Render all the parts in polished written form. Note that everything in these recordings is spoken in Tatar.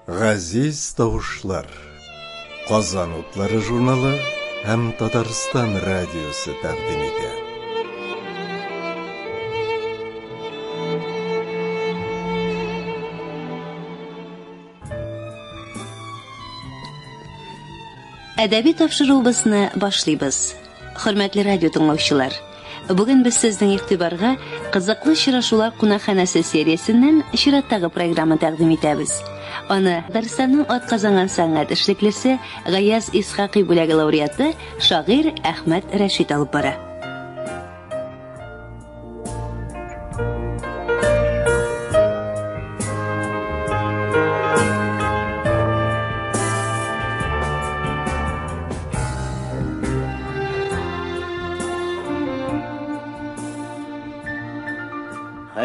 Газиз тавышлар. Казан утлары журналы һәм Татарстан радиосы тәкъдим итә. Әдәби тапшыруыбызны башлыйбыз. Хөрмәтле радио тыңлаучылар, бүген без сезнең игътибарга Кызыклы очрашулар кунакханәсе сериясеннән чираттагы программа тәкъдим итәбез. Аны Татарстанның атказанган сәнгать эшлеклесе Гаяз Исхакый бүләге лауреаты шагыйрь Әхмәт Рәшит алып бара.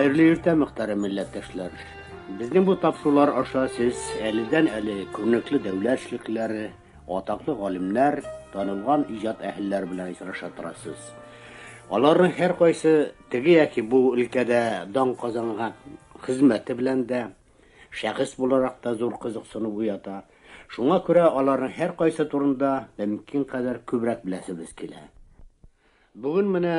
Хәерле иртә, мөхтәрәм милләттәшләр. Безнең бу тапшырулар аша сез әледән-әле күренекле дәүләт эшлеклеләре, Атаклы галимнәр, танылган иҗат әһелләре белән очраша торасыз. Аларның һәркайсы теге яки бу өлкәдә дан казанган хезмәте белән дә, шәхес буларак та зур кызыксыну уята. Шуңа күрә аларның һәркайсы турында мөмкин кадәр күбрәк беләсебез килә. Бүген менә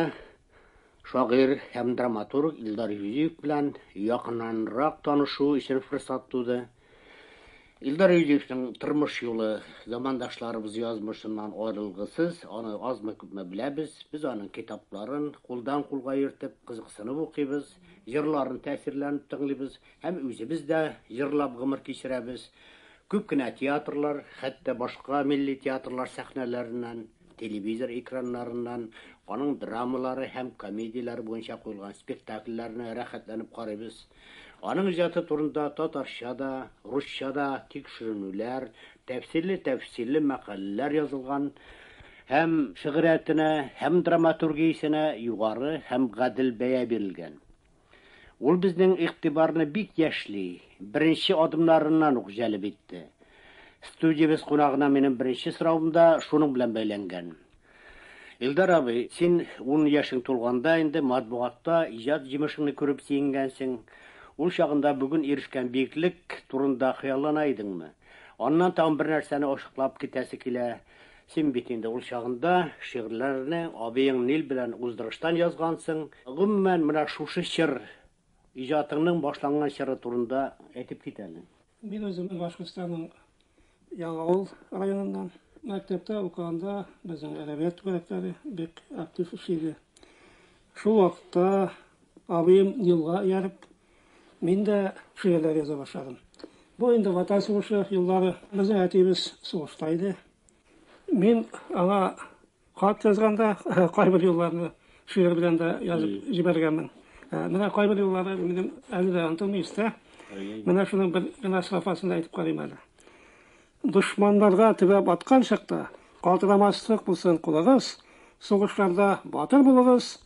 шагыйрь һәм драматург Илдар Юзиев белән якыннанрак танышу өчен форсат туды. Илдар Юзиевның тормыш юлы замандашларыбыз язмышыннан аерылгысыз, аны азмы-күпме беләбез. Без аның китапларын кулдан-кулга йөртеп, кызыксынып укыйбыз, җырларын тәэсирләнеп тыңлыйбыз һәм үзебез дә җырлап гомер кичерәбез. Күп кенә театрлар, хәтта башка милли театрлар сәхнәләреннән телевизор экраннарыннан аның драмалары һәм комедияләре буенча куелган спектакльләрне рәхәтләнеп карыйбыз. Аның иҗаты турында татарча да, русча да тикшеренүләр, тәфсилле-тәфсилле мәкаләләр язылган һәм шигъриятенә, һәм драматургиясенә югары һәм гадел бәя бирелгән. Ул безнең игътибарны бик яшьли, беренче адымнарыннан ук җәлеп итте. Студиябез кунагына минем беренче соравым да шуның белән бәйләнгән. Илдар абый, син ун яшең тулганда инде матбугатта иҗат җимешеңне күреп сөенгәнсең. Ул чагында бүген ирешкән биеклек турында хыяллана идеңме? Аннан тагын бер нәрсәне ачыклап китәсе килә. Син бит инде ул чагында шигырьләрне абыең Нил белән уздырыштан язгансың. Гомумән, менә шушы чор, иҗатыңның башланган чоры турында әйтеп кит әле. Мин үзем Башкортстанның Яңавыл районыннан. Мәктәптә укыганда безнең әдәбият түгәрәкләре бик актив эшли иде. Шул вакытта абыем Нилга ияреп, мин дә шигырьләр яза башладым. Бу инде Ватан сугышы еллары. Безнең әтиебез сугышта иде. Мин аңа хат язганда кайбер юлларны шигырь белән дә язып җибәргәнмен. Менә кайбер юллары минем әле дә онытылмый истә. Менә шуның бер генә строфасын әйтеп карыйм әле. Дошманнарга төбәп аткан чакта калтырамаслык булсын кулыгыз, сугышларда батыр булыгыз,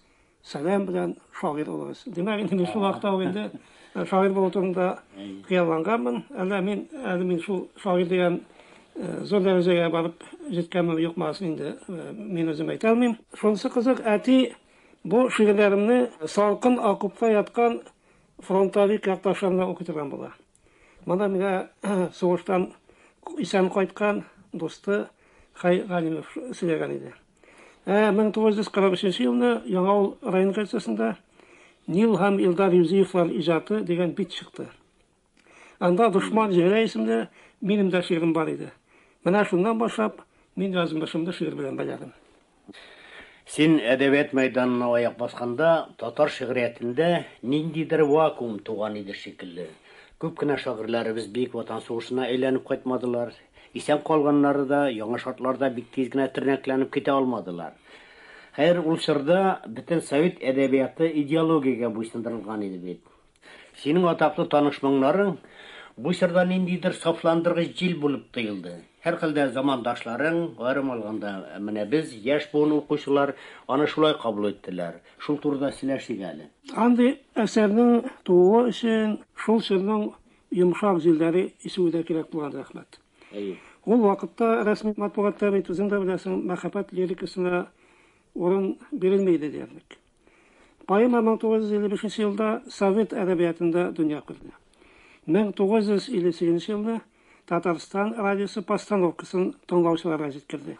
Сәлам белән шагыйрь улыгыз. Димәк, инде мин шул вакытта ук инде э, шагыйрь булу турында хыялланганмын. Әллә мин әле мин шул шагыйрь дигән э, зур дәрәҗәгә барып җиткәнме, юкмы, инде э, мин үзем әйтә алмыйм. Шунысы кызык, әти бу шигырьләремне салкын окопта яткан фронтовик якташларына укый торган була. Монда миңа сугыштан исән кайткан дусты Хәй Галимов сөйләгән иде. Ә 1943 елны Яңавыл район газетасында Нил һәм Илдар Юзиевлар иҗаты дигән бит чыкты. Анда Дошман җигелә исемле минем дә шигырем бар иде. Менә шуннан башлап мин язмышымны шигырь белән бәйләдем. Син әдәбият мәйданына аяк басканда татар шигъриятендә ниндидер вакуум туган иде шикелле. Күп кенә шагыйрьләребез Бөек Ватан сугышына әйләнеп кайтмадылар. Исән калганнары да яңа шартларда бик тиз генә тернәкләнеп китә алмадылар. Хәер, ул чорда бөтен совет әдәбияты идеологиягә буйсындырылган иде бит. Синең атаклы таныш моңнарың бу чорда ниндидер сафландыргыч җил булып тоелды. Һәрхәлдә, замандашларың, аерым алганда, менә без, яшь буын укучылар, аны шулай кабул иттеләр. Шул турыда сөйләшик әле. Андый әсәрнең тууы өчен шул чорның Йомшак җилләре исүе дә кирәк булган, рәхмәт. Әйе. Ул вакытта рәсми матбугатта бит, үзең дә беләсең, мәхәббәт лирикасына урын бирелми иде диярлек. Поэма 1955 елда Совет әдәбиятында дөнья күрде. 1958 елда Татарстан радиосы постановкасын тыңлаучыларга җиткерде.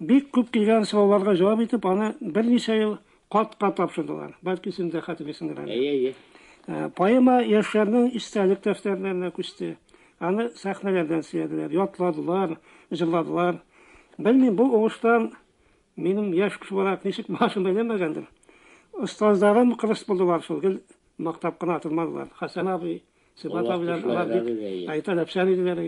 Бик күп килгән сорауларга җавап итеп, аны берничә ел кат-кат тапшырдылар. Бәлки син дә хәтерлисеңдер әле. Әйе, әйе. Поэма яшьләрнең истәлек дәфтәрләренә күчте. Аны сәхнәләрдән сөйләделәр, ятладылар, җырладылар. Белмим, бу уңыштан минем яшь кеше буларак ничек башым әйләнмәгәндер. Остазларым кырыс булдылар шул, гел мактап кына тормадылар. Хәсән абый, Сибгат абыйлар, алар бик таләпчән иделәр.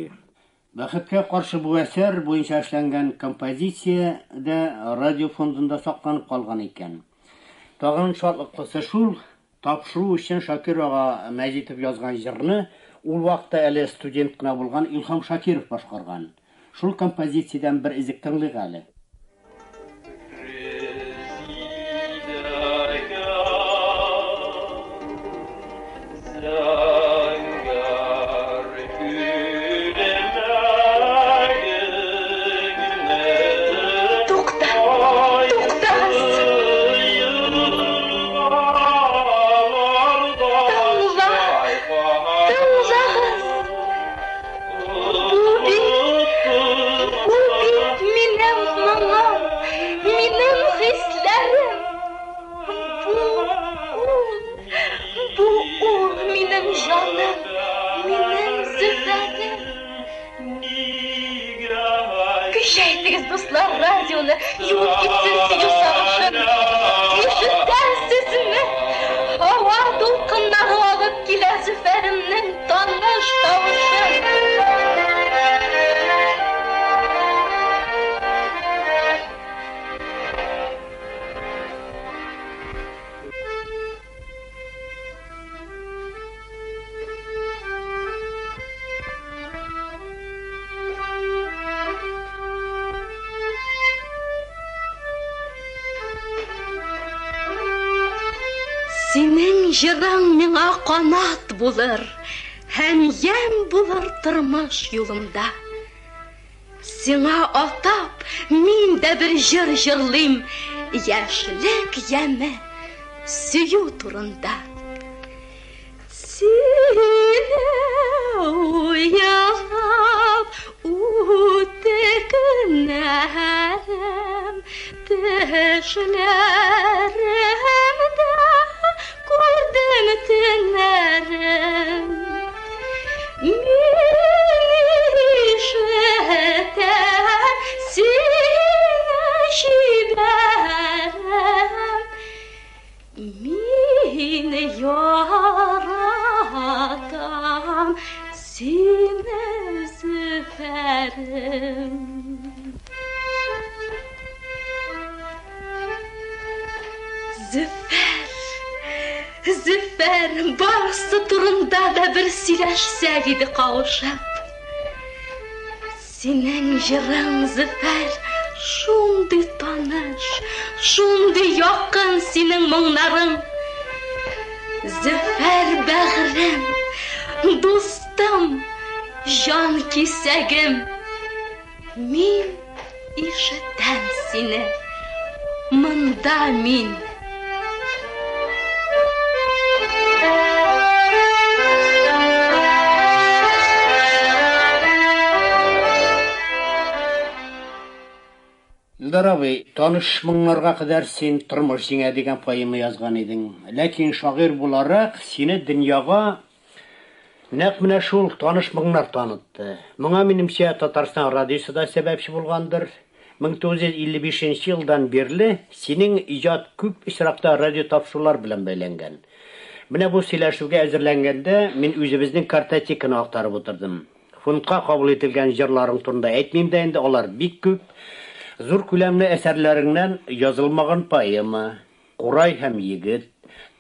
Бәхеткә каршы бу әсәр буенча эшләнгән композиция дә радио фондында сакланып калган икән. Тагын шатлыклысы шул, тапшыру өчен Шакир ага Мәҗитов язган җырны ул вакытта әле студент кына булган Илһам Шакиров башкарган. Шул композициядән бер өзек тыңлыйк әле. Тукта, туктагыз. Тыңла, тыңлагыз. Бу бит, бу бит минем моңым, минем хисләрем. Бу ул, бу ул минем җаным, минем Зөфәрем. Көчәйтегез, дуслар, радионы, юып китсен сөю сагышын. Ишетәсезме? Һава дулкыннары алып килә Зөфәремнең таныш тавышын. Синең җырың миңа канат булыр һәм ямь булыр тормыш юлымда. Сиңа атап мин дә бер җыр җырлыйм, яшьлек яме сөю турында. Сине уйлап үтте көннәрем, төшләремдә күрдем төннәрем. Мин ишетәм сине чибәрем, мин яратам сине, Зөфәрем. Зөфәр, Зөфәр, барысы турында да бер сөйләшсәк иде кавышып. Синең җырың, Зөфәр, шундый таныш, шундый якын синең моңнарың. Зөфәр бәгърем, дустым, җан кисәгем. Мин ишетәм сине, монда мин. Илдар абый, таныш моңнарга кадәр син Тормыш җиңә дигән поэма язган идең. Ләкин шагыйрь буларак сине дөньяга нәкъ менә шул таныш моңнар танытты. Моңа, минемчә, Татарстан радиосы да сәбәпче булгандыр. 1955 елдан бирле синең иҗат күп очракта радио тапшырулар белән бәйләнгән. Менә бу сөйләшүгә әзерләнгәндә мин үзебезнең картотеканы актарып утырдым. Фондка кабул ителгән җырларың турында әйтмим дә инде, алар бик күп. Зур күләмле әсәрләреңнән язылмаган поэма, Курай һәм егет,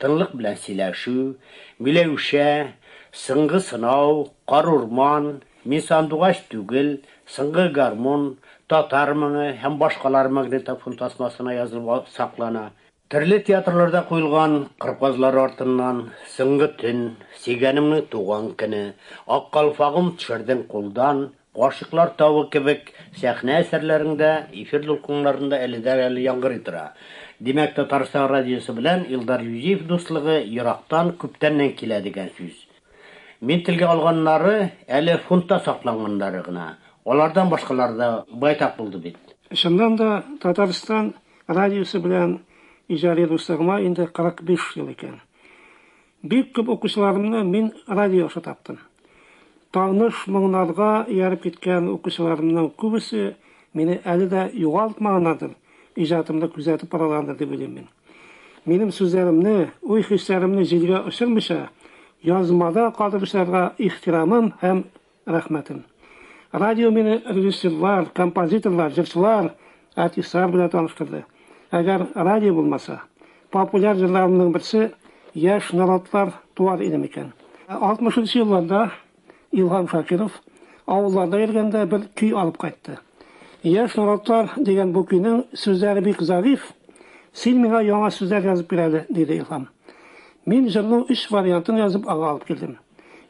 Тынлык белән сөйләшү, Миләүшә, Соңгы сынау, Карурман, Мин сандугач түгел, Соңгы гармун, Татар моңы һәм башкалар магнитофон тасмасына язылып саклана. Төрле театрларда куелган Кыр казлары артыннан, Соңгы төн, Сөйгәнемнең туган көне, Ак калфагым төшердең кулдан, Гашыйклар тавы кебек сәхнә әсәрләрең дә эфир дулкыннарында әледән-әле яңгырый тора. Димәк, Татарстан радиосы белән Илдар Юзиев дуслыгы ерактан, күптәннән килә дигән сүз. Мин телгә алганнары әле фондта сакланганнары гына. Алардан башкалары да байтак булды бит. Чыннан да, Татарстан радиосы белән иҗади дуслыгыма инде 45 ел икән. Бик күп укучыларымны мин радио аша таптым. Таныш моңнарга ияреп киткән укучыларымның күбесе мине әле дә югалтмаганнардыр, иҗатымны күзәтеп баралардыр дип уйлыйм мин. Минем сүзләремне, уй-хисләремне җилгә очырмыйча, язмада калдыручыларга ихтирамым һәм рәхмәтем. Радио мине режиссерлар, композиторлар, җырчылар, артистлар белән таныштырды. Әгәр радио булмаса, популяр җырларымның берсе Яшь наратлар туар иде микән? 60 елларда Илһам Шакиров авылларда йөргәндә бер көй алып кайтты. Яшь наратлар дигән бу көйнең сүзләре бик зәгыйфь, син миңа яңа сүзләр язып бир әле, диде Илһам. Мин җырның өч вариантын язып аңа алып килдем.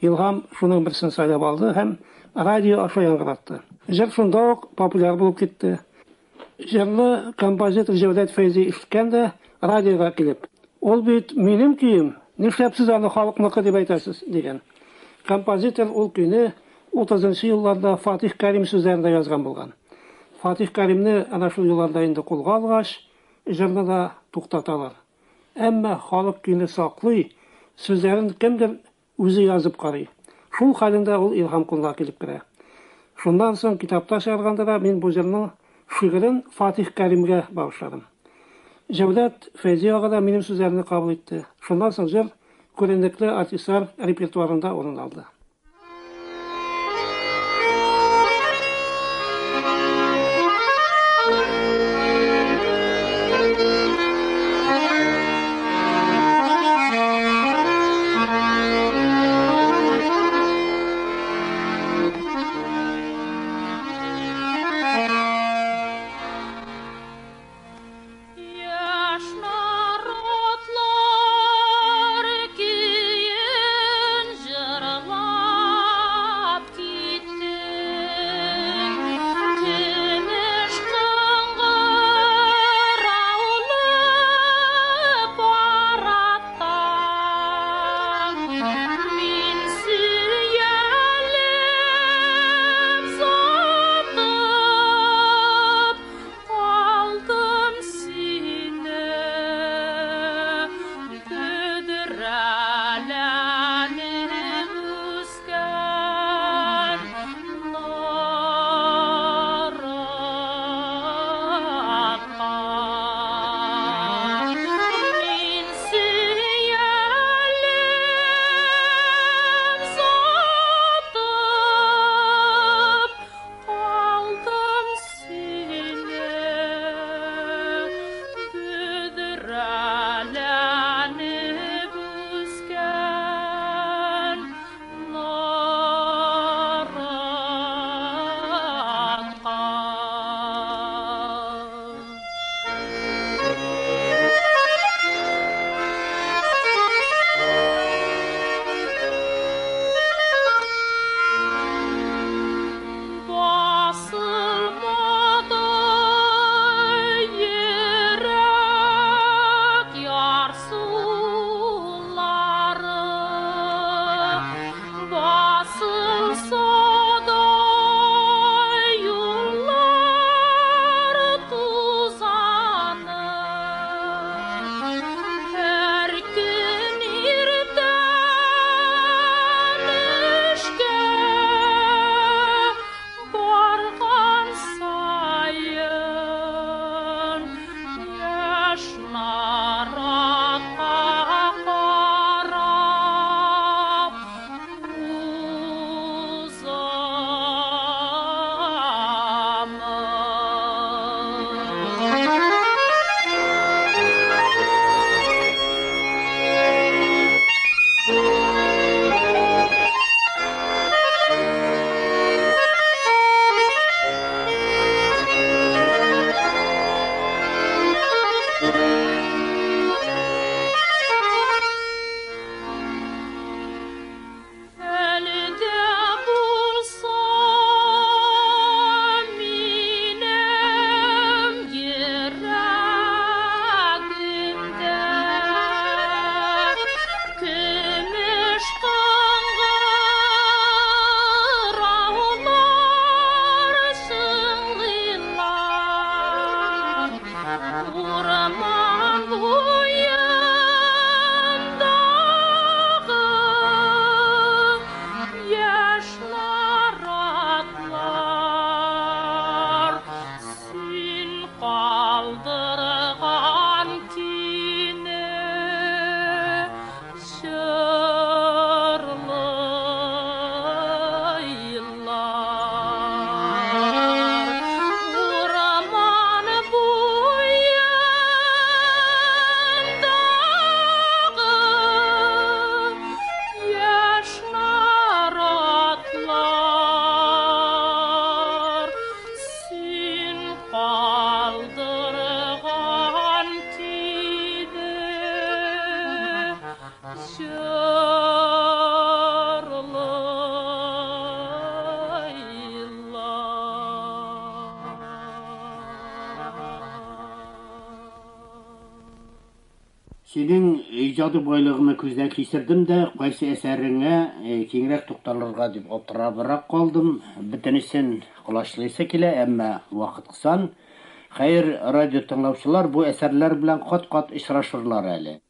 Илһам шуның берсен сайлап алды һәм радио аша яңгыратты. Җыр шунда ук популяр булып китте. Җырны композитор Җәүдәт Фәйзи ишеткән дә радиога килеп, Ул бит минем көем, нишләп сез аны халыкныкы дип әйтәсез, дигән. Композитор ул көйне 30 нчы елларда Фатих Кәрим сүзләрендә язган булган. Фатих Кәримне әнә шул елларда инде кулга алгач, җырны да туктаталар. Әмма халык көйне саклый, сүзләрен кемдер үзе язып карый. Шул хәлендә ул Илһам кулына килеп керә. Шуннан соң китапта чыгарганда да мин бу җырның шигырен Фатих Кәримгә багышладым. Җәүдәт Фәйзи ага да минем сүзләрне кабул итте. Шуннан соң җыр күренекле артистлар репертуарында урын алды. Яшь наратлар көен җырлап. Синең иҗади байлыгыңны күздән кичердем дә, кайсы әсәреңә киңрәк тукталырга дип аптырабрак калдым. Бөтенесен колачлыйсы килә, әмма вакыт кысан. Хәер, радио тыңлаучылар бу әсәрләр белән кат-кат очрашырлар әле.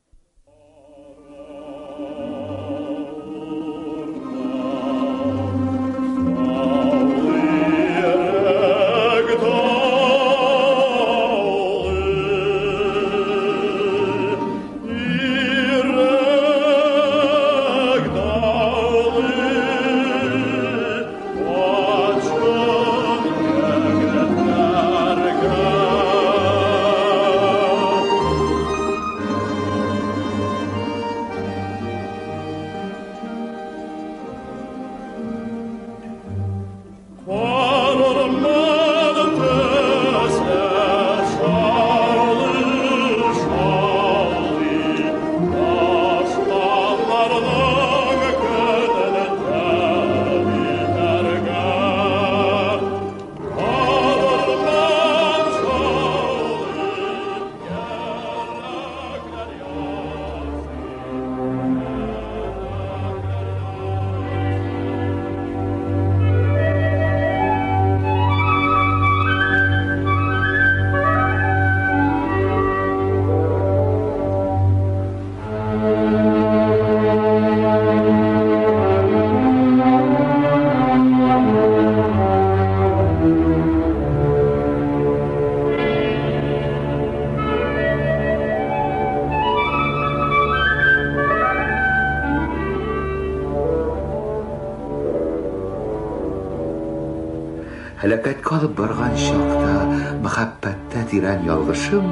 Һәлакәткә алып барган чакта мәхәббәттә тирән ялгышым,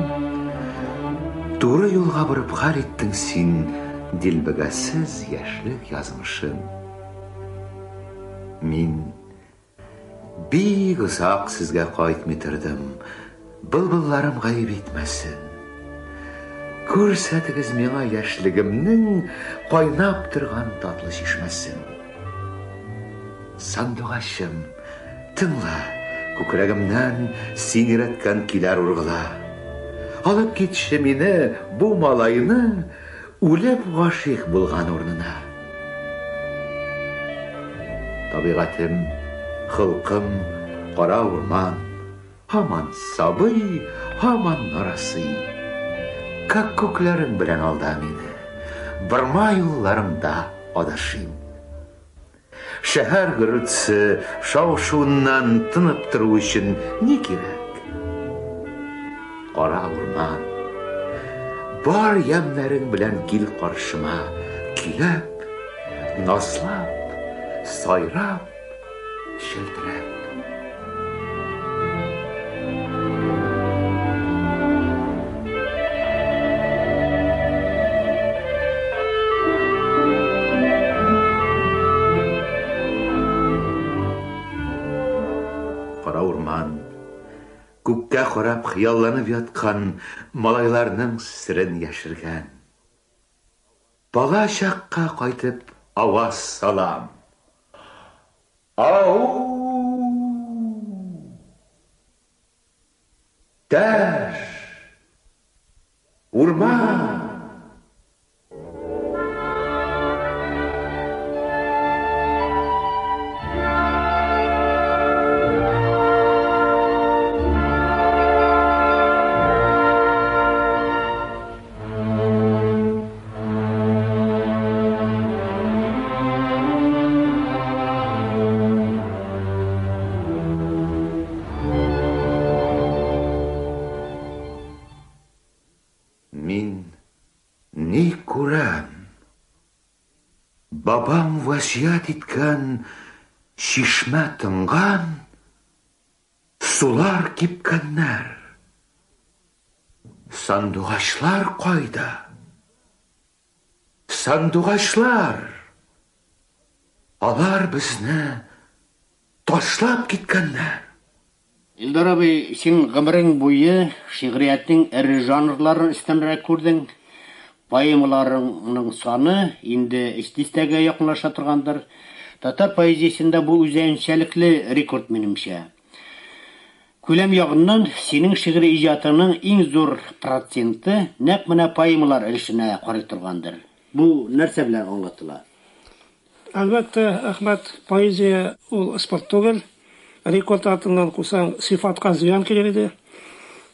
туры юлга борып хәл иттең син дилбегәсез яшьлек язмышын. Мин бик озак сезгә кайтмый тордым, былбылларым гаеп итмәсен. Күрсәтегез миңа яшьлегемнең кайнап торган татлы чишмәсен. Сандугачым, тыңла, күкрәгемнән син өйрәткән көйләр ургыла. Алып китче мине, бу малайны, үлеп гашыйк булган урынына. Табигатем, холкым, кара урман, һаман сабый, һаман нарасый. Күкләрең белән алда мине, борма юлларыңда адашыйм. Шәһәр гөрелтесе шау-шуыннан тынып тору өчен ни кирәк? Кара урман, бар ямьнәрең белән кил каршыма, көйләп, назлап, сайрап, челтерәп. Кара урман, күккә карап хыялланып яткан малайларның серен яшергән. Бала чакка кайтып аваз салам. Ау! Дәш! Урман! Мин ни күрәм? Бабам васыять иткән чишмә тынган, сулар кипкәннәр. Сандугачлар кайда? Сандугачлар! Алар безне ташлап киткәннәр. Илдар абый, син гомерең буе шигъриятнең эре жанрларын өстенрәк күрдең. Поэмаларыңның саны инде өч дистәгә якынлаша торгандыр. Татар поэзиясендә бу үзенчәлекле рекорд, минемчә. Күләм ягыннан синең шигъри иҗатыңның иң зур проценты нәкъ менә поэмалар өлешенә карый торгандыр. Бу нәрсә белән аңлатыла? Әлбәттә, Әхмәт, поэзия ул спорт түгел. Рекорд артыннан кусаң, сыйфатка зыян килер иде.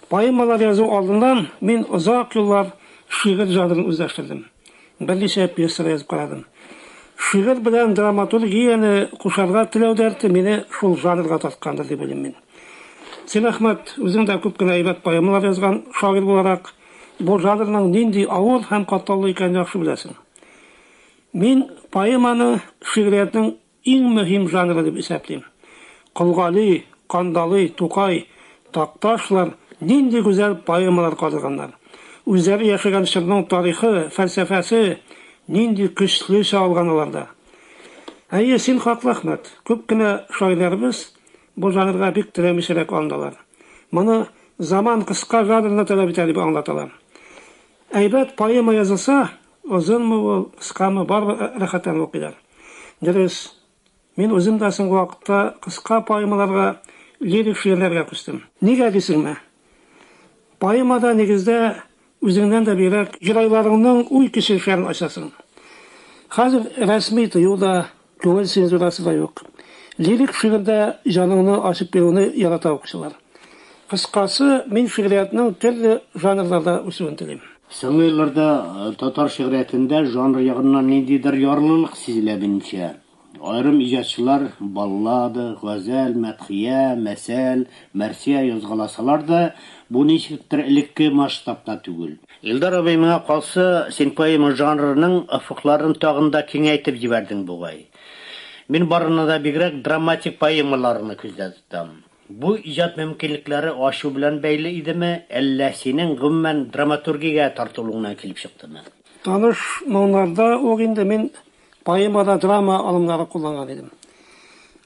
Поэмалар язу алдыннан мин озак еллар шигырь жанрын үзләштердем. Берничә пьеса да язып карадым. Шигырь белән драматургияне кушарга теләү дәрте мине шул жанрга тарткандыр дип уйлыйм мин. Син, Әхмәт, үзең дә күп кенә әйбәт поэмалар язган шагыйрь буларак, бу жанрның нинди авыр һәм катлаулы икәнен яхшы беләсең. Мин поэманы шигъриятнең иң мөһим жанры дип исәплим. Кол Гали, Кандалый, Тукай, Такташлар нинди гүзәл поэмалар калдырганнар. Үзләре яшәгән чорның тарихы, фәлсәфәсе нинди көчле чагылган аларда. Әйе, син хаклы, Әхмәт, күп кенә шагыйрьләребез бу жанрга бик теләмичәрәк алыналар. Моны заман кыска жанрны таләп итә дип аңлаталар. Әйбәт поэма язылса, озынмы ул, кыскамы, барыбер рәхәтләнеп укыйлар. Дөрес, мин үзем дә соңгы вакытта кыска поэмаларга, лирик шигырьләргә күчтем. Нигә дисеңме? Поэмада, нигездә, үзеңнән дә бигрәк геройларыңның уй-кичерешләрен ачасың. Хәзер рәсми тыю да, Күңел цензурасы да юк. Лирик шигырьдә җаныңны ачып бирүне ярата укучылар. Кыскасы, мин шигъриятнең төрле жанрларда үсүен телим. Соңгы елларда татар шигъриятендә жанр ягыннан ниндидер ярлылык сизелә, минемчә. Аерым иҗатчылар баллада, газәл, мәдхия, мәсәл, мәрсия язгаласалар да, бу ничектер элекке масштабта түгел. Илдар абый, миңа калса, син поэма жанрының офыкларын тагын да киңәйтеп җибәрдең бугай. Мин барыннан да бигрәк драматик поэмаларны күздә тотам. Бу иҗат мөмкинлекләре ачу белән бәйле идеме, әллә синең, гомумән, драматургиягә тартылуыңнан килеп чыктымы? Таныш моңнарда ук инде мин поэмада драма алымнары кулланган идем.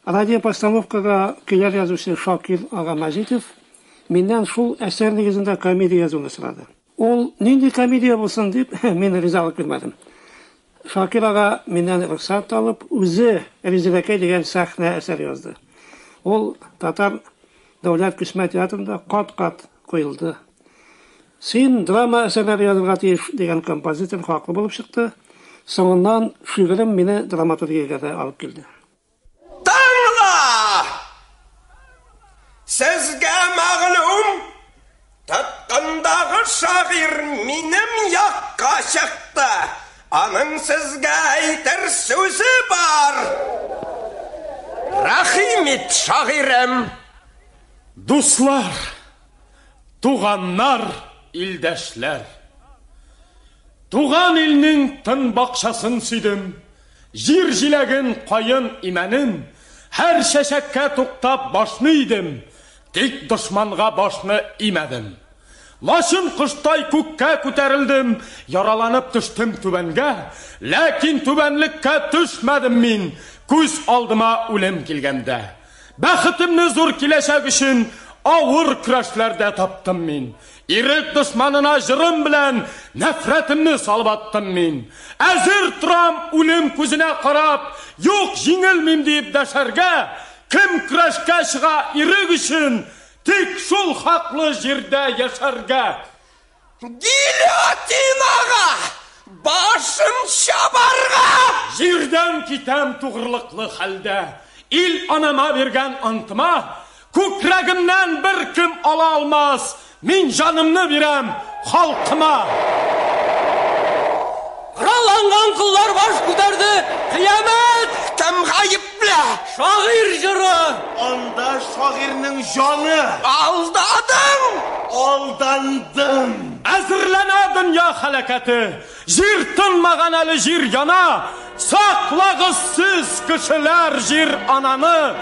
Радиопостановкага көйләр язучы Шакир ага Мәҗитов Миннән шул әсәр нигезендә комедия язуны сорады. Ул нинди комедия булсын дип, мин ризалык бирмәдем. Шакир ага миннән рөхсәт алып, үзе Резидәкәй дигән сәхнә әсәр язды. Ул Татар дәүләт күчмә театрында кат-кат куелды. Син драма әсәрләре язырга тиеш, дигән композитор хаклы булып чыкты. Соңыннан шигырем мине драматургиягә дә алып килде. Тыңла! Сезгә мәгълүм, тоткындагы шагыйрь минем якка чыкты. Аның сезгә әйтер сүзе бар. Рәхим ит, шагыйрем. Дуслар, туганнар, илдәшләр. Туган илнең тын бакчасын сөйдем, Җир җиләген, каен, имәнен, Һәр чәчәккә туктап башны идем, Тик дошманга башны имәдем. Лачын коштай күккә күтәрелдем, Яраланып төштем түбәнгә, Ләкин түбәнлеккә төшмәдем мин, Күз алдыма үлем килгәндә. Бәхетемне зур киләчәк өчен Авыр көрәшләрдә таптым мин. Ирек дошманына җырым белән Нәфрәтемне салып аттым мин. Әзер торам үлем күзенә карап, Юк, җиңелмим диеп дәшәргә, Кем көрәшкә чыга ирек өчен, Тик шул хаклы җирдә яшәргә. Гильотинага! Башын чабарга! Җирдән китәм тугрылыклы хәлдә, Ил анама биргән антыма, Күкрәгемнән беркем ала алмас, Мин җанымны бирәм халкыма! Коралланган коллар баш күтәрде, Кыямәт! Кем гаепле? Шагыйрь җыры! Анда шагыйрьнең җаны! Алдадың! Алдандым! Әзерләнә дөнья һәлакәте, Җир тынмаган әле, җир яна! Саклагыз сез, кешеләр, җир-ананы!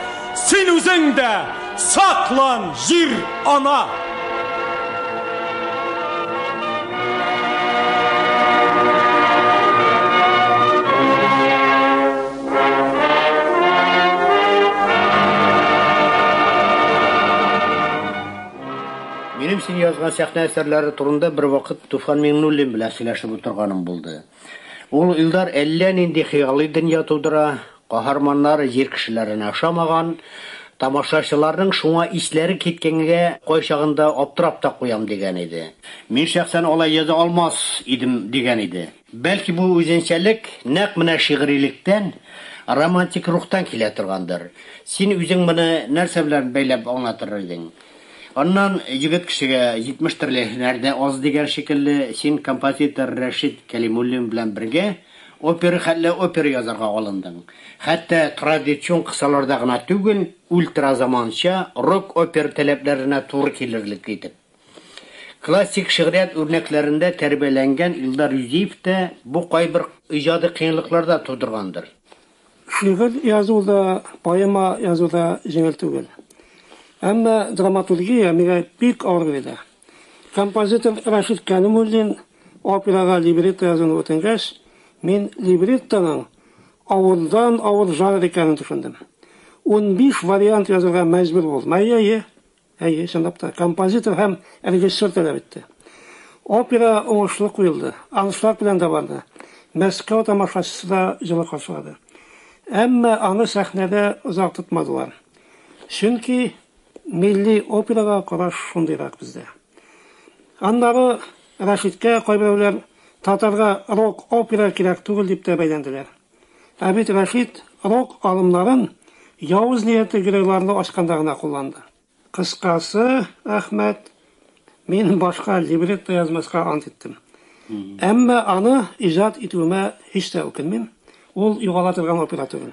Син үзең дә саклан, җир-ана! Минем син язган сәхнә әсәрләре турында бервакыт Туфан Миңнуллин белән сөйләшеп утырганым булды. Ул Илдар әллә нинди хыялый дөнья тудыра, каһарманнары җир кешеләренә ошамаган, Тамашачыларның шуңа исләре киткәнгә кайчагында аптырап та куям дигән иде. Мин шәхсән алай яза алмас идем дигән иде. Бәлки бу үзенчәлек нәкъ менә шигърилектән, романтик рухтан килә торгандыр. Син үзең моны нәрсә белән бәйләп аңлатыр идең? Аннан егет кешегә 70 төрле һөнәр дә аз дигән шикелле, син композитор Рәшит Кәлимуллин белән бергә опера хәтле опера язарга алындың. Хәтта традицион кысаларда гына түгел, ультразаманча рок-опера таләпләренә туры килерлек итеп. Классик шигърият үрнәкләрендә тәрбияләнгән Илдар Юзиев та бу кайбер иҗади кыенлыклар да тудыргандыр. Шигырь язу да, поэма язу да җиңел түгел. Әмма драматургия миңа бик авыр бирелә. Композитор Рәшит Кәлимуллин операга либретто язуны үтенгәч, мин либреттоның авырдан авыр жанр икәнен төшендем. 15 вариант язырга мәҗбүр булдым. Әйе, әйе. Әйе, чынлап та, композитор һәм режиссер таләп итте. Опера уңышлы куелды, аншлаг белән дә барды. Мәскәү тамашачысы да җылы каршылады. Әмма аны сәхнәдә озак тотмадылар. Чөнки милли операга караш шундыйрак бездә. Аннары Рәшиткә кайберәүләр татарга рок-опера кирәк түгел дип тә бәйләнделәр. Ә бит Рәшит рок алымнарын явыз ниятле геройларны ачканда гына кулланды. Кыскасы, Әхмәт, мин башка либретто язмаска ант иттем. Әмма аны иҗат итүемә һич тә үкенмим. Ул югала торган опера түгел.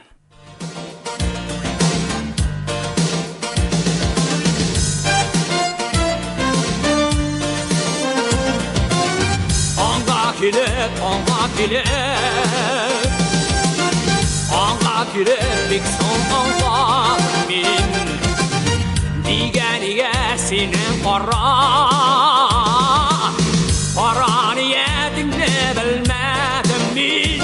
Аңга килеп, аңга килеп, аңга килеп, бик соң аңладым мин. Нигә, нигә синең кара, кара ниятеңне белмәдем мин.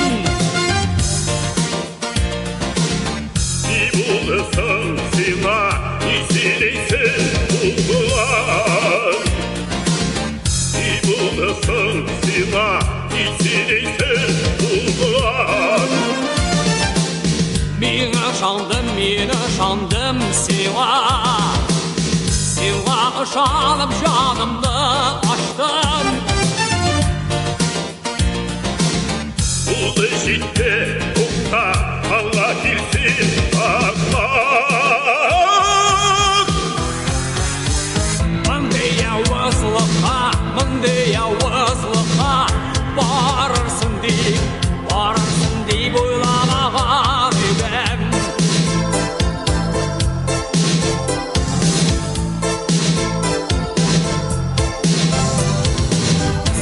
Ни булды соң сиңа, ни сөйлисең, углан? Ни булды соң сиңа, ни сөйлисең, углан? Мин ышандым, мин ышандым сиңа. Сиңа ышанып җанымны ачтым. Булды җитте, тукта, аңла килсен ахмак. Мондый явызлыкка, мондый явызлыкка барырсың дип, барырсың дип уйламаган идем.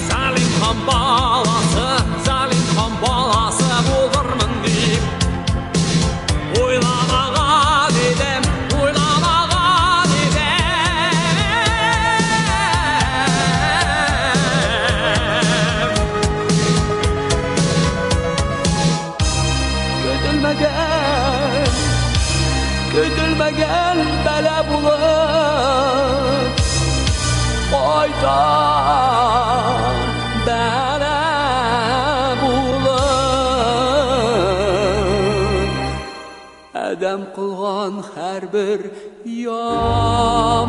Залим хан баласы, залим хан баласы булырмын дип уйламаган идем, уйламаган идем. Көтелмәгән, көтелмәгән бәла булып кайта, бәла булып. Адәм кылган һәрбер яманлык.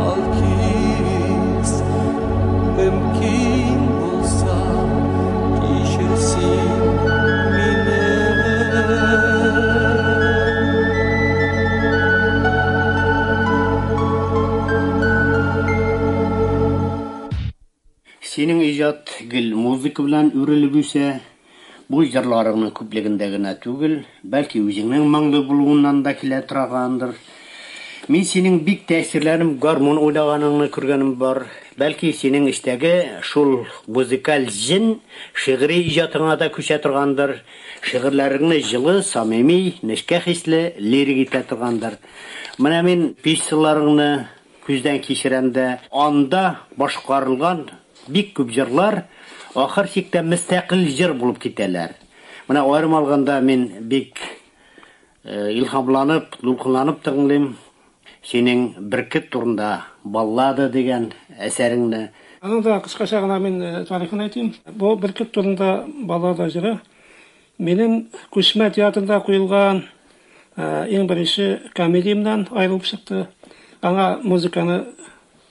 Алкис, мөмкин булса, кичер син мине. Синең иҗат гел музыка белән үрелеп үсә. Бу җырларыңның күплегендә генә түгел, бәлки үзеңнең моңлы булуыннан да килә торгандыр. Мин синең бик тәэсирләнеп гармун уйнаганыңны күргәнем бар. Бәлки синең эчтәге шул музыкаль җен шигъри иҗатыңа да күчә торгандыр. Шигырьләреңне җылы, самими, нечкә хисле, лирик итә торгандыр. Менә мин пьесаларыңны күздән кичерәм дә, анда башкарылган бик күп җырлар ахыр чиктә мөстәкыйль җыр булып китәләр. Менә аерым алганда мин бик илһамланып, дулкынланып тыңлыйм. Синең Бөркет турында баллада дигән әсәреңне. Аның да кыскача гына мин э, тарихын әйтим. Бу Бөркет турында баллада җыры минем күчмә театрда куелган э, иң беренче комедиямнән аерылып чыкты. Аңа музыканы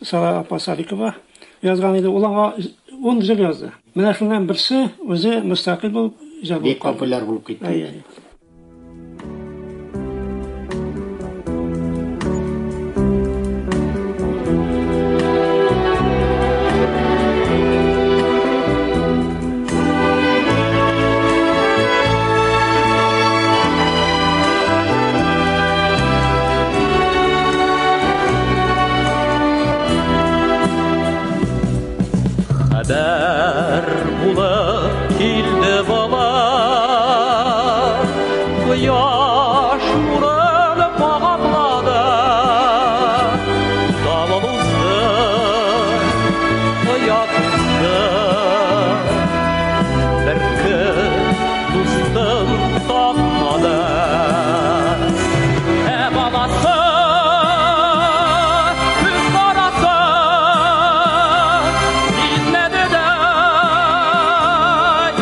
Сара апа Садикова язган иде. Ул аңа 10 җыр язды. Менә шуннан берсе үзе мөстәкыйль булып җыр Бик популяр булып китте. Әйе. Хәбәр булып килде бала, Кояш нурын каплады. Давыл узды, оят узды. Бөркет дустын тапмады. Ә баласы, күз карасы, сизмәде дә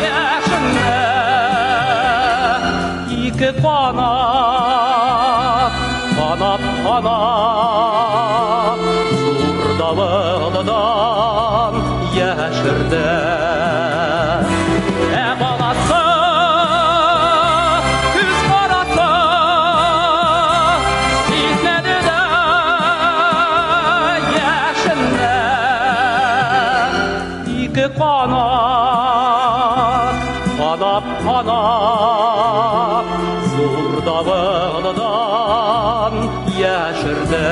яшенне. Ике канат, канат, канат, зур давылдан яшерде. Ә баласы, күз карасы, сизмәде дә яшенне. Ике канат, канат, канат, зур давылдан яшерде.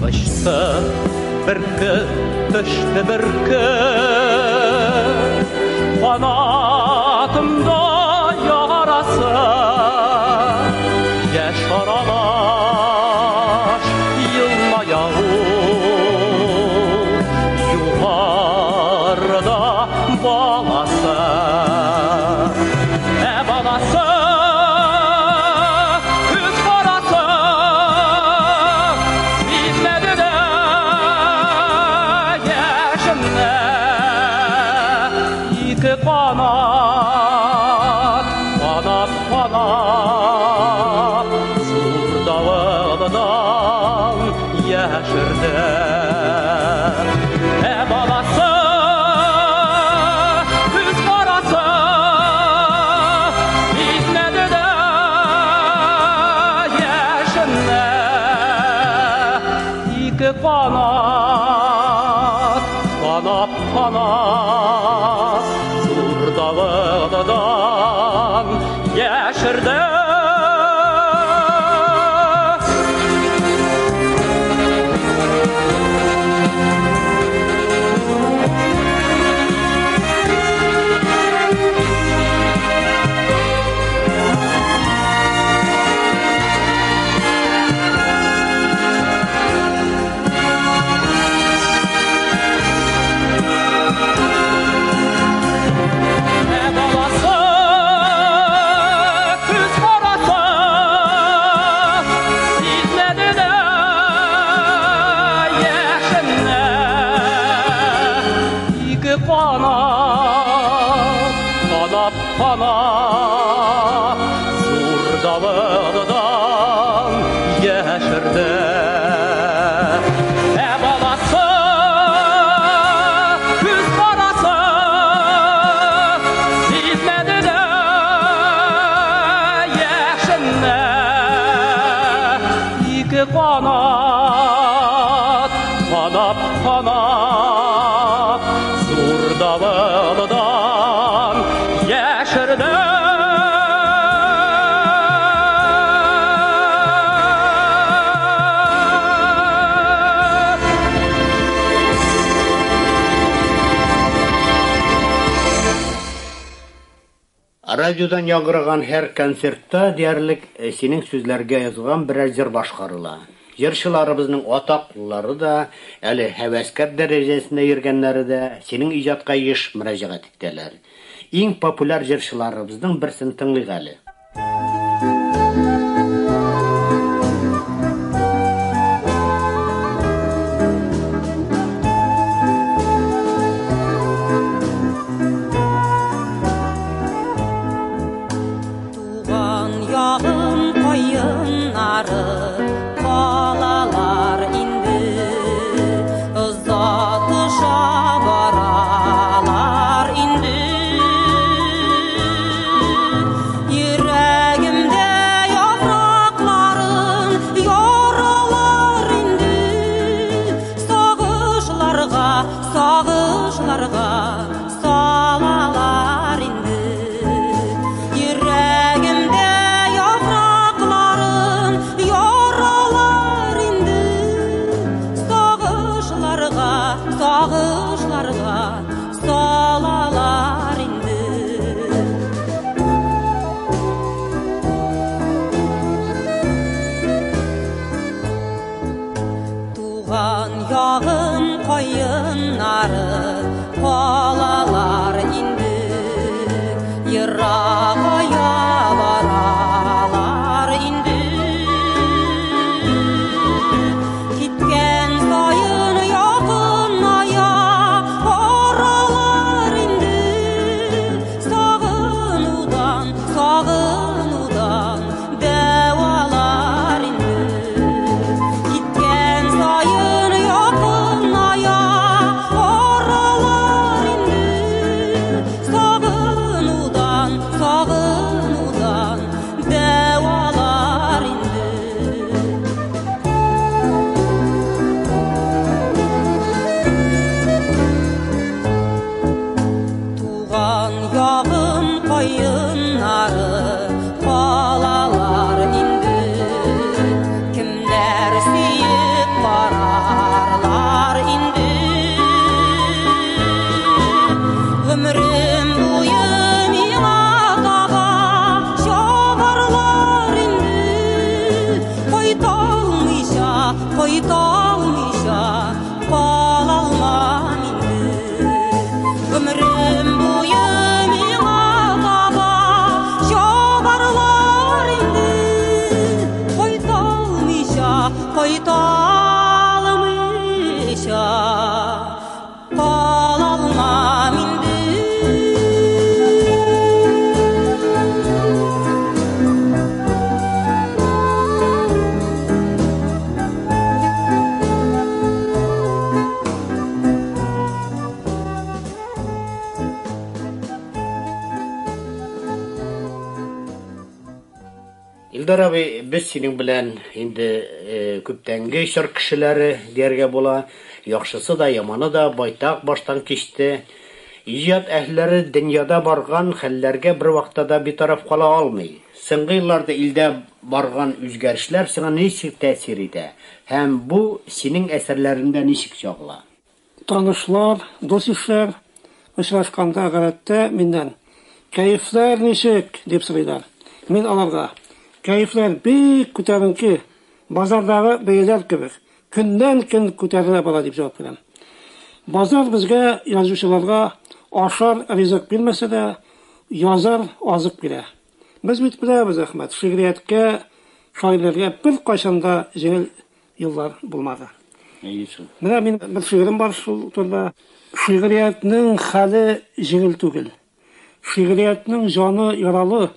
Очты бөркет, төште бөркет, канатымда ярасы, яшь аралаш елмая ул, югарыда баласы. Ә баласы, күз карасы, сизмәде дә яшемне. Ике канат, канат, канат, зур давылдан яшерде. Ә баласы, күз карасы, сизмәде дә яшемне. Ике канат, канат, канат, зур давылдан яшерде. Ә баласы, күз карасы, сизмәде дә яшемне. Ике канат, канат, канат, зур давылдан яшерде. Ә баласы, күз карасы, сизмәде дә яшемне. Ике канат, канат, канат, зур давылдан яшерде. Радиодан яңгыраган һәр концертта диярлек э, синең сүзләргә язылган берәр җыр башкарыла. Җырчыларыбызның атаклылары да, әле һәвәскәр дәрәҗәсендә йөргәннәре дә синең иҗатка еш мөрәҗәгать итәләр. Иң популяр җырчыларыбызның берсен тыңлыйк әле. каеннары калалар инде. Ерагая баралар инде. Киткән саен якыная баралар инде. Сагынудан, сагынудан дәвалар инде. Киткән саен якыная баралар инде. Сагынудан, сагынудан дәвалар инде. Туган ягым каеннары калалар инде. Кемнәр сөеп карарлар инде. Гомерем буе миңа таба чабарлар инде. Кайта алмыйча, кайта алмыйча кала алмам инде. Гомерем буе миңа таба чабарлар инде. Кайта алмыйча, кайта алмыйча кала алмам инде. Илдар абый, без синең белән инде күптәнге чор кешеләре дияргә була. Яхшысы да, яманы да байтак баштан кичте. Иҗат әһелләре дөньяда барган хәлләргә бер вакытта да битараф кала алмый. Соңгы елларда илдә барган үзгәрешләр сиңа ничек тәэсир итә? Һәм бу синең әсәрләреңдә ничек чагыла? Танышлар, дус-ишләр очрашканда гадәттә миннән: "Кәефләр ничек?" дип сорыйлар. Мин аларга: "Кәефләр бик күтәренке, базардагы бәяләр кебек, көннән-көн күтәрелә бара", дип җавап бирәм. Базар безгә, язучыларга, ашар ризык бирмәсә дә, язар азык бирә. Без бит беләбез, Әхмәт, шигърияткә, шагыйрьләргә беркайчан да җиңел еллар булмады. Әйе шул. Менә мин бер шигырем бар шул турыда. Шигъриятнең хәле җиңел түгел. Шигъриятнең җаны яралы.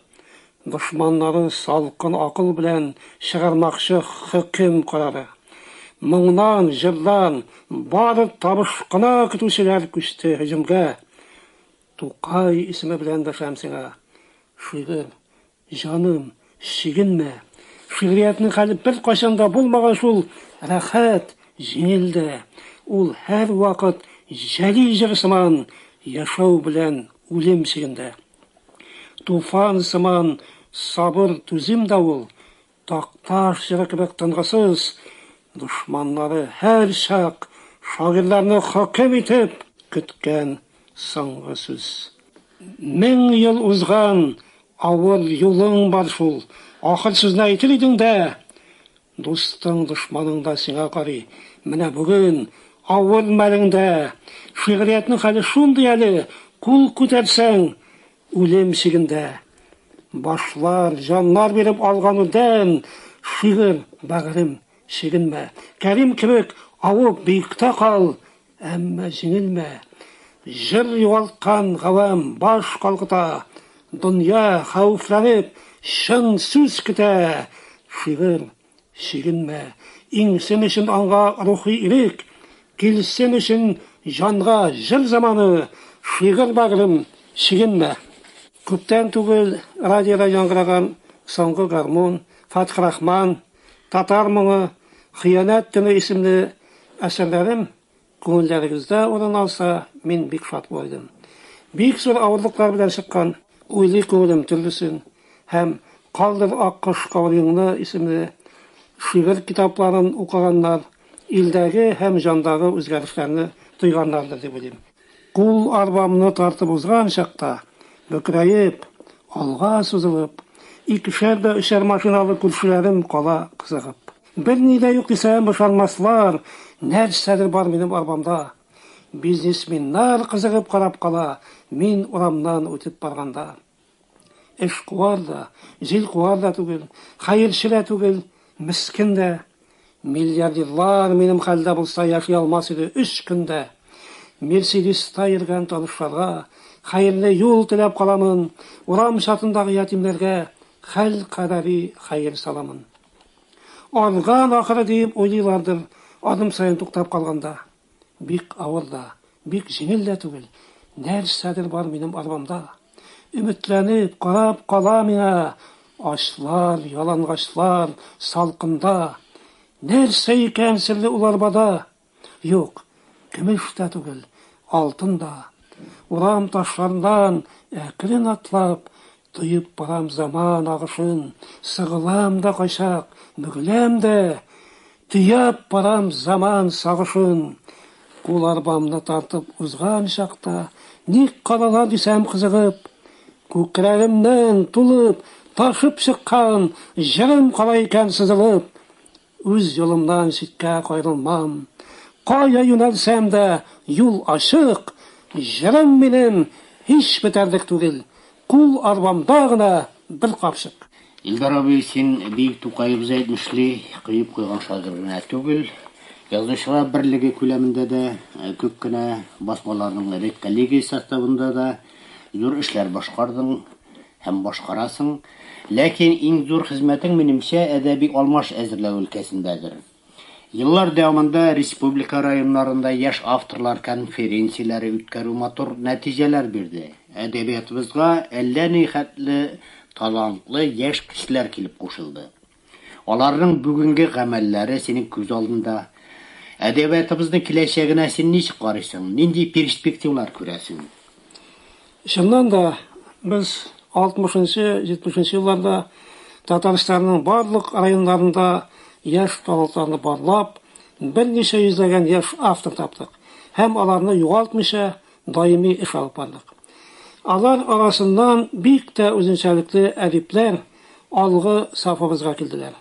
Дошманнары салкын акыл белән чыгармакчы хөкем карары. Моңнан, җырдан бары табыш кына көтүчеләр күчте һөҗүмгә. Тукай исеме белән дәшәм сиңа. Шигырь, җаным, чигенмә. Шигъриятнең хәле беркайчан да булмаган шул рәхәт, җиңел дә. Ул һәрвакыт Җәлил җыры сыман яшәү белән үлем чигендә. Туфан сыман сабыр түзем дә ул, Такташ җыры кебек тынгысыз. Дошманнары һәрчак шагыйрьләрне хөкем итеп көткән соңгы сүз. Мең ел узган авыр юлың бар шул. Ахыр сүзне әйтер идең дә, дустың, дошманың да сиңа карый. Менә бүген авыр мәлеңдә шигъриятнең хәле шундый әле, кул күтәрсәң, үлем чигендә. Башлар, җаннар биреп алган үрдән, шигырь, бәгырем, чигенмә. Кәрим кебек авып биектә кал, әмма җиңелмә. Җыр югалткан гавам баш калкыта, дөнья хәвефләнеп чын сүз көтә. Шигырь, чигенмә. Иңсен өчен аңга рухи ирек, килсен өчен җанга җыр заманы, шигырь, бәгырем, чигенмә. Күптән түгел радиода яңгыраган Соңгы гармун, Фатхрахман, Татар моңы, Хыянәт төне исемле әсәрләрем күңелләрегездә урын алса, мин бик шат булыр идем. Бик зур авырлыклар белән чыккан Уйлый күңелем төрлесен һәм Калдыр аккош каурыеңны исемле шигырь китапларын укыганнар илдәге һәм җандагы үзгәрешләрне тойганнардыр дип уйлыйм. Кул арбамны тартып узган чакта, бөкрәеп, алга сузылып, икешәр дә өчәр машиналы күршеләрем кала кызыгып. Берни дә юк дисәм, ышанмаслар, нәрсәдер бар минем арбамда. Бизнесменнар кызыгып карап кала, мин урамнан үтеп барганда. Эшкуар да, җилкуар да түгел, хәерче дә түгел, мескен дә. Миллиардерлар минем хәлдә булса яши алмас иде өч көндә. Мерседеста йөргән танышларга хәерле юл теләп каламын, урам чатындагы ятимнәргә хәл кадәри хәер саламын. Арган ахыры диеп уйлыйлардыр, адым саен туктап калганда. Бик авыр да, бик җиңел дә түгел. Нәрсәдер бар минем арбамда. Өметләнеп, карап кала миңа ачлар, ялангачлар, салкында. Нәрсә икән серле ул арбада? Юк, көмеш тә түгел, алтын да. Урам ташларыннан әкрен атлап, тоеп барам заман агышын. Сыгылам да кайчак, бөгеләм дә, төяп барам заман сагышын. Кул арбамны тартып узган чакта, ник каралар дисәм кызыгып, күкрәгемнән тулып, ташып чыккан җырым кала икән сызылып. Үз юлымнан читкә каерылмам. Кая юнәлсәм дә, юл ачык, җырым минем һич бетәрлек түгел. Кул арбамда гына бер капчык. Илдар абый, син бөек Тукаебыз әйтмешли, коеп куйган шагыйрь генә түгел, Язучылар берлеге күләмендә дә, күп кенә басмаларның редколлегия составында да зур эшләр башкардың һәм башкарасың. Ләкин иң зур хезмәтең, минемчә, әдәби алмаш әзерләү өлкәсендәдер. Еллар дәвамында республика районнарында яшь авторлар конференцияләре үткәрү матур нәтиҗәләр бирде. Әдәбиятыбызга әллә ни хәтле талантлы яшь кешеләр килеп кушылды. Аларның бүгенге гамәлләре синең күз алдында. Әдәбиятыбызның киләчәгенә син ничек карыйсың? Нинди перспективалар күрәсең? Чыннан да, без 60-70 елларда Татарстанның барлык районнарында яшь талантларны барлап, берничә йөзләгән яшь автор таптык һәм аларны югалтмыйча даими эш алып бардык. Алар арасыннан бик тә үзенчәлекле әдипләр алгы сафыбызга килделәр.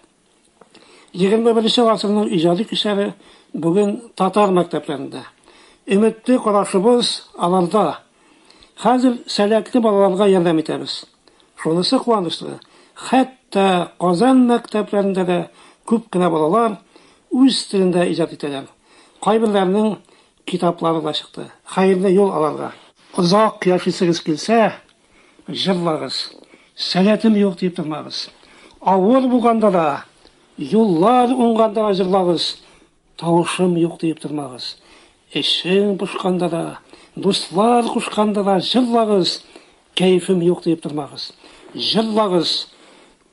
21 гасырның иҗади көчләре бүген татар мәктәпләрендә. Өметле карашыбыз аларда. Хәзер сәләтле балаларга ярдәм итәбез. Шунысы куанычлы, хәтта Казан мәктәпләрендә дә күп кенә балалар үз телендә иҗат итәләр. Кайберләренең китаплары да чыкты. Хәерле юл аларга. Озак яшисегез килсә, җырлагыз. Сәләтем юк дип тормагыз. Авыр булганда да, юллар уңганда да җырлагыз. Тавышым юк дип тормагыз. Эшең пошканда да, дуслар кушканда да җырлагыз. Кәефем юк дип тормагыз. Җырлагыз.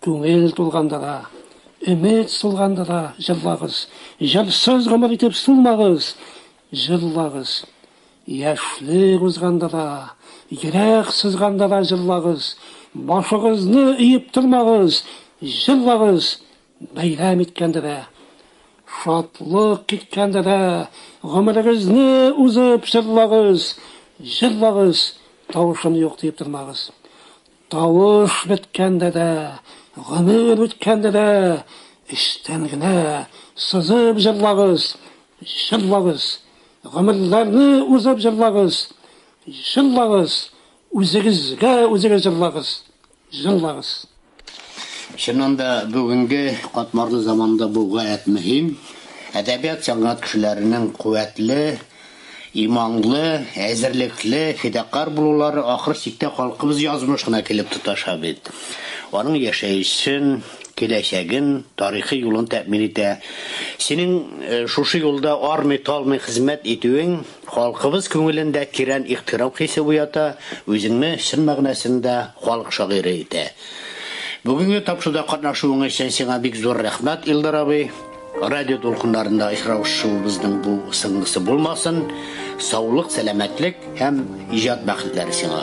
Күңел тулганда да, өмет сулганда да җырлагыз. Җырсыз гомер итеп сулмагыз. Җырлагыз. Яшьлек узганда да, йөрәк сызганда да җырлагыз. Башыгызны иеп тормагыз. Җырлагыз. Бәйрәм иткәндә дә, шатлык киткәндә дә, гомерегезне узып җырлагыз. Җырлагыз. Тавышым юк диеп тормагыз. Тавыш беткәндә дә, гомер үткәндә дә, эчтән генә сызып җырлагыз, җырлагыз. Гомерләрне узып җырлагыз, җырлагыз, үзегезгә үзегез җырлагыз, җырлагыз. Чыннан да, бүгенге катмарлы заманда бу гаять мөһим. Әдәбият сәнгать кешеләренең куәтле, иманлы, әзерлекле, фидакарь булулары ахыр чиктә халкыбыз язмышына килеп тоташа бит. Аның яшәешен, киләчәген, тарихи юлын тәэмин итә. Синең шушы юлда армый-талмый хезмәт итүең халкыбыз күңелендә тирән ихтирам хисе уята, үзеңне чын мәгънәсендә халык шагыйре итә. Бүгенге тапшыруда катнашуың өчен сиңа бик зур рәхмәт, Илдар абый. Радио дулкыннарында очрашуыбызның бу соңгысы булмасын. Саулык, сәламәтлек һәм иҗат бәхетләре сиңа.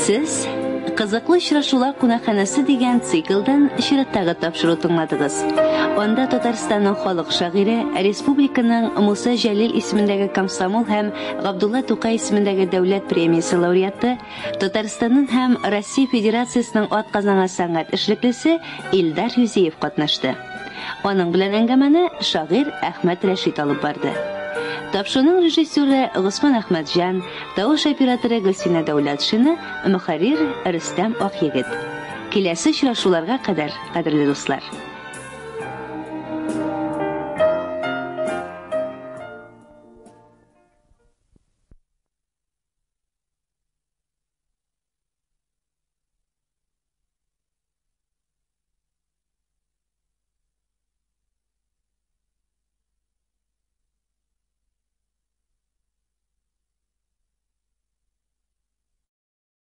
Сез Кызыклы очрашулар кунакханәсе дигән циклдан чираттагы тапшыру тыңладыгыз. Анда Татарстанның халык шагыйре, республиканың Муса Җәлил исемендәге комсомол һәм Габдулла Тукай исемендәге дәүләт премиясе лауреаты, Татарстанның һәм Россия Федерациясенең атказанган сәнгать эшлеклесе Илдар Юзеев катнашты. Аның белән әңгәмәне шагыйрь Әхмәт Рәшит алып барды. Тапшыруның режиссеры Госман Әхмәтҗан, тавыш операторы Гөлсинә Дәүләтшина, мөхәррир Рөстәм Акъегет. Киләсе очрашуларга кадәр, кадерле дуслар!